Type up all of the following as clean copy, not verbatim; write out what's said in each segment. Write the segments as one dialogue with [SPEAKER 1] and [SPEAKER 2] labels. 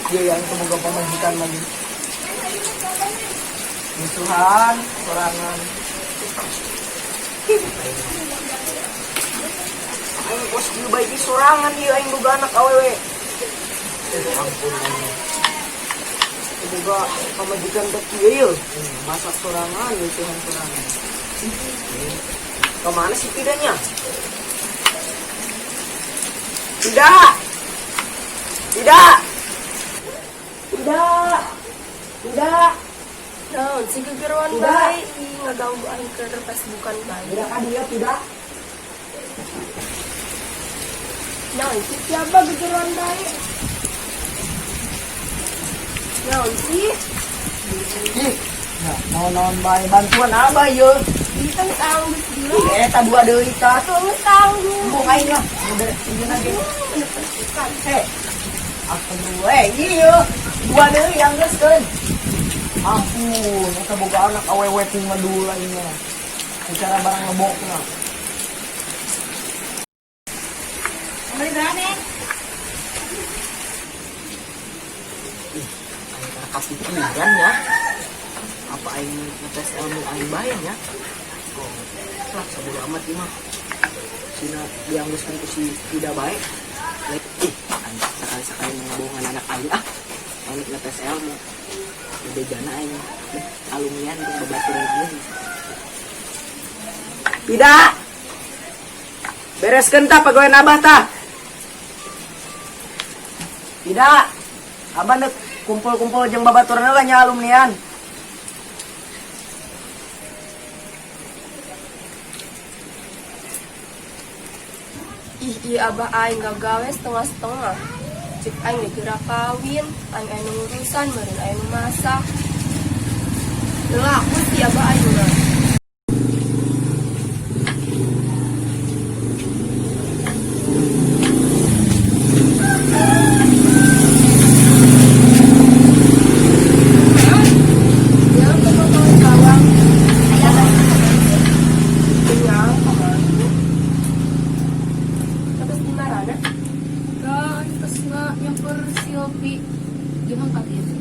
[SPEAKER 1] Dia yang semoga pamajikan lagi. Musuhan, sorangan. Aing kos kieu bae ki sorangan ieu aing boga anak awewe. Eh, ampun aing. Boga pamajikan teh kieu ieu. Masak sorangan, musuhan sorangan. Kemana sih tidaknya? Tidak. Tidak. Tidak. Tidak.
[SPEAKER 2] Naon sih gegeroan
[SPEAKER 1] Tidak.
[SPEAKER 2] Bae, ih, ngaganggu aing keur Facebookan bae.
[SPEAKER 1] Tidak kan dia tidak.
[SPEAKER 2] Naon sih siapa gegeroan bae? Naon sih?
[SPEAKER 1] Ih, nah, naon-naon bae bantuan abah ye.
[SPEAKER 2] Ih, kan tangguh gila.
[SPEAKER 1] Ih, eta dua deui tah.
[SPEAKER 2] Atuh geus tangguh.
[SPEAKER 1] Embung aing lah, udah ieu lagi.
[SPEAKER 2] Bener.
[SPEAKER 1] Eh, aku dua, eh, iya, dua deui yang geus keun. Ampun, eta boga anak awewe ku ngedul aing mah. Secara barang lebokna.
[SPEAKER 2] Beli berapa?
[SPEAKER 1] Ih, aing karena kepikiran ya. Apa aing ngetes ilmu aing bae nya? Oh, lah sabodo amat ieu mah. Sina dianggeuskeun ku si tidak baik. Ih, aing sakali-sakali ngebohongan anak aing ah. Aing ngetes ilmu. Bejana aing alumnian jeung babaturan aing. Tidak. Bereskeun tah pagawean abah tah. Tidak. Abah nek kumpul-kumpul jeung babaturan heula nya alumnian.
[SPEAKER 2] Ih, iya abah aing gak gawe setengah-setengah. Cek aing geus geura kawin, aing aya nu ngurusan, meureun aya nu masak. Teu laku sih abah aing mah. Ya, potong bawang. Tinggal kemana? Terus di mana?
[SPEAKER 3] Kan terus nga nyamper Silvi jeung angkat ieu.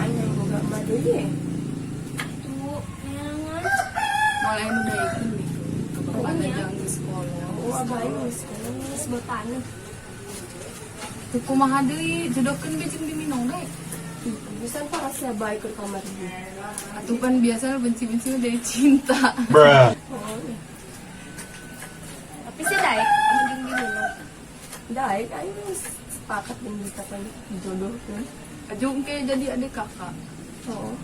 [SPEAKER 2] Aing yang boga emak deui ye.
[SPEAKER 3] Tuh, neangan. Malah anu daekeun gitu. Ke bapak
[SPEAKER 2] Oh, iya.
[SPEAKER 3] jangan di sekolah.
[SPEAKER 2] Oh, abah aing geus geus botanik.
[SPEAKER 3] Tuh kumaha deui jodohkeun ge jeung diminong deui.
[SPEAKER 2] Ih, pisan parah sia bae ke kamar dia.
[SPEAKER 3] Atuh pan biasa benci-benci dari cinta.
[SPEAKER 4] Bruh.
[SPEAKER 2] Oh, iya.
[SPEAKER 5] Tapi sih daek sama jeung diminum.
[SPEAKER 2] Daek aing geus sepakat jeung kita kan jodohkeun.
[SPEAKER 3] Aju engke jadi adik kakak.
[SPEAKER 2] Oh.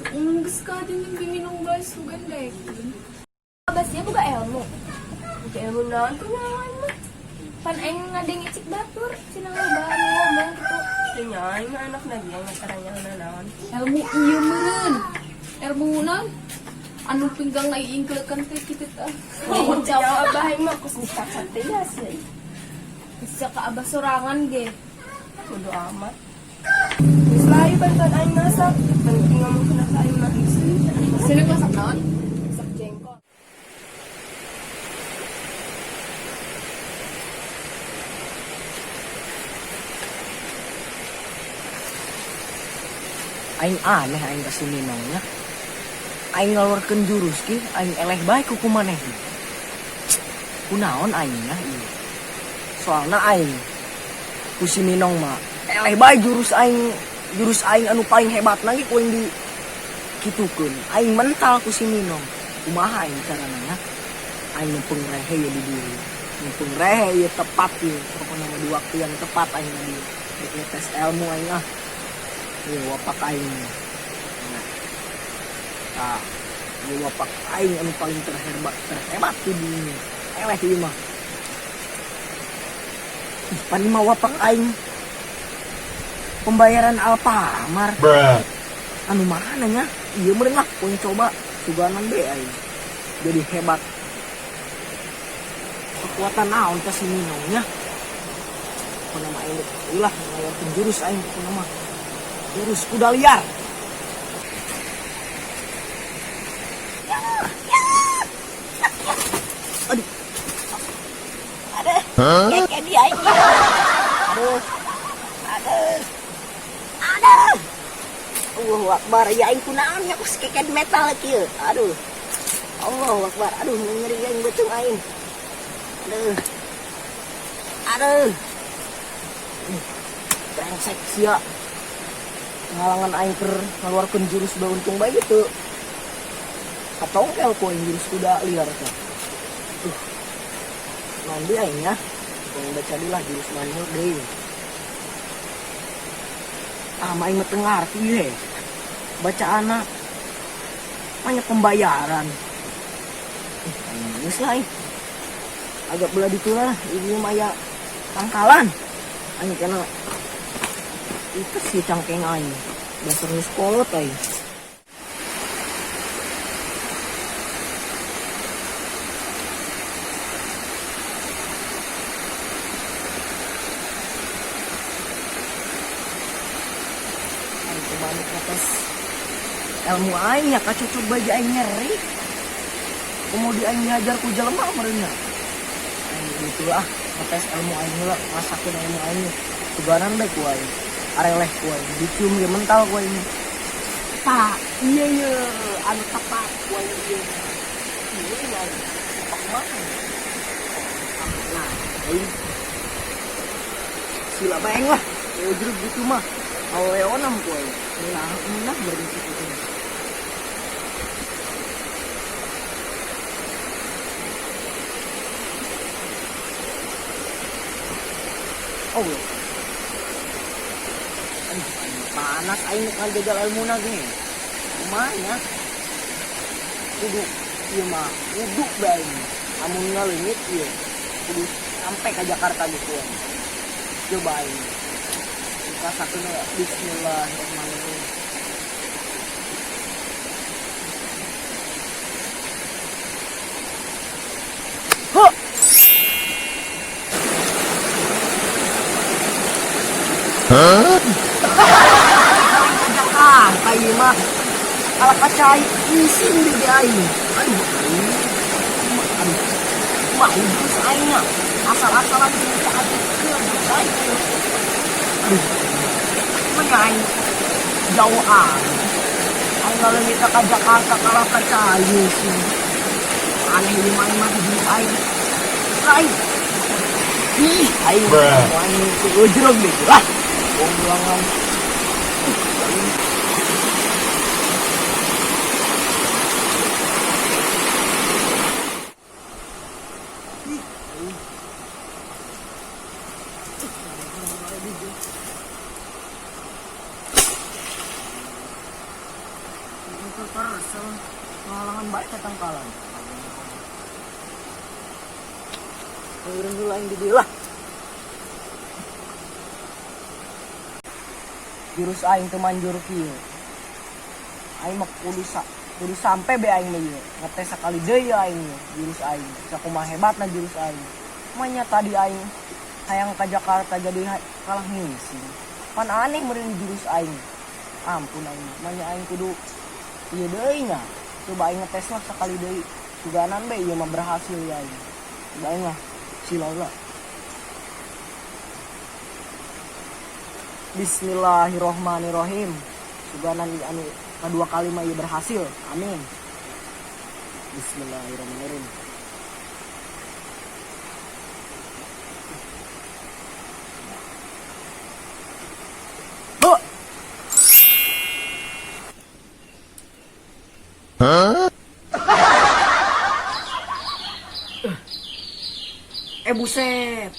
[SPEAKER 3] Tuh geus ka jeung diminum bae sugan daekeun.
[SPEAKER 5] Abah sia boga ilmu.
[SPEAKER 2] Boga ilmu naon tuh nyawan mah.
[SPEAKER 5] Pan aing ngadenge cik batur cenah loba anu ngomong gitu.
[SPEAKER 2] Teu nya aing mah anak lagi yang ngacaranya naon.
[SPEAKER 3] Ilmu ieu meureun. Ilmu naon? Anu pinggang iingklekeun teh kitu tah.
[SPEAKER 2] Oh, jawab abah aing mah kus cacat teh ya sih.
[SPEAKER 5] Bisa ka abah sorangan ge.
[SPEAKER 2] Bodo amat. Geus lah ayo bantuan aing masak. Penting ngomong kena ka aing mah geus.
[SPEAKER 3] Sini masak naon?
[SPEAKER 2] Masak jengkol.
[SPEAKER 1] Aing aneh aing kasih minongnya. Aing ngaluarkeun jurus ki, aing eleh bae ku kumanehna. Kunaon aingnya ieu? Soalna aing ku si Minong mah eleh bae jurus aing anu paling hebat lagi ku aing di kitukeun. Aing mental ku si Minong. Kumaha aing carana nya? Aing numpung rehe ye di dieu. Numpung rehe ye tepat ye. Pokokna mah di waktu yang tepat aing mah di rek ngetes ilmu aing ah. Ieu wapak aing. Nah. Tah, ieu wapak aing anu paling terhebat di dunia. Eleh ieu mah. Ih, pan mah wapak aing pembayaran Alfamart.
[SPEAKER 4] Bruh.
[SPEAKER 1] Anu mana nya? Ieu meureun lah, ku coba suganan be aing. Jadi hebat. Kekuatan naon teh si Minongnya? Pokona mah aing ulah ngaluarkeun jurus aing pokona mah. Jurus kuda liar. Aduh.
[SPEAKER 5] Aduh. Kayak dia aing.
[SPEAKER 1] Aduh. Allahu Akbar, ya aing kunaon nya kos keked metal kieu. Aduh. Allahu Akbar. Aduh, nyeri aing beuteung aing. Aduh. Aduh. Brengsek sia. Ngalangan aing keur ngaluarkeun jurus bae, untung bae gitu. Katongkel ku aing jurus kuda liar teh. Tuh. Naon deui aing nya? Pengen baca deui lah jurus manhur deui. Ah, mah aing mah teu ngarti ye. Bacaanna banyak pembayaran. Aing geus lah aing. Agak belah ditu lah, ieu mah aya tangkalan. Aing kena itu sih cangkeng aing. Dasar geus kolot aing. Aing coba ngetes ilmu aing ya, kacucuk baja aing nyeri. Kemudian aing dihajar ku jelema meureunna. Aing gitu ah, ngetes ilmu aing heula, masakeun ilmu aing. Suganan bae ku aing. Areleh ku aing, dicium ge mental ku aing. Tah, iya ye, anu tepat ku aing ieu. Ieu aing. Apa kumaha? Nah, aing sila bae lah. Ujrug gitu mah. Leonam ku aing. Nah, nah berhenti itu. Oh, aduh, aing panas aing nek ngajajal ilmuna ge. Kumaha nya? Kudu ieu mah, kudu bae aing. Amun ngaleungit ieu, kudu sampai ka Jakarta gitu aing. Coba aing. Rasakeun we. Bismillahirrahmanirrahim. Huh! Jakarta ieu mah. Kalah ka cai isin di ge aing. Aduh, aing. Aduh. Mah jurus aing nya. Asal-asalan bisa atuh jurus aing. Aduh. Mah aing jauh ah. Aing ngaleungit ka Jakarta kalah ka cai isin. Aneh ieu mah aing mah jurus aing. Aing. Ih, aing aing ujrug deh lah. Buang-buangan. Ih, aing. Ih, aing. Itu kesel ngalangan bae ka tangkalan. Eureun heula aing di dieu lah. Jurus aing teu manjur kieu. Aing mah kudu sampe be aing mah ieu. Ngetes sakali deui aing mah jurus aing. Sakumaha hebatna jurus aing. Manya tadi aing hayang ka Jakarta jadi kalah ngising. Pan aneh meureun jurus aing. Ampun aing mah. Manya aing kudu ieu deui nya. Coba aing ngetes lah sakali deui. Suganan be ieu mah berhasil ya aing. Coba aing lah. Silau lah. Bismillahirrohmanirrohim. Suganan ieu anu kedua kali mah ieu berhasil. Amin. Bismillahirrahmanirrahim. Huh! Buset.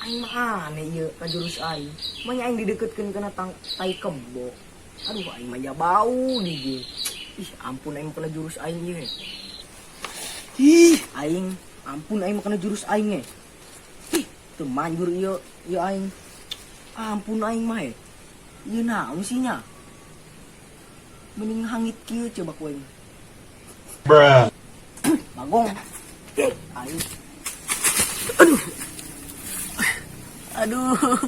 [SPEAKER 1] Aing mah aneh ieu ka jurus aing. Manya aing dideketkeun kana tai kebo. Aduh, aing mah ya bau di ge. Ih, ampun aing mah kena jurus aing ieu. Ih, aing ampun aing mah kena jurus aing ge. Ih, teu manjur ieu, ieu aing. Ampun aing mah. Ieu naon sih nya? Mending hangit kieu coba ku aing.
[SPEAKER 4] Bruh.
[SPEAKER 1] Bagong. Aing. Aduh. Aduh.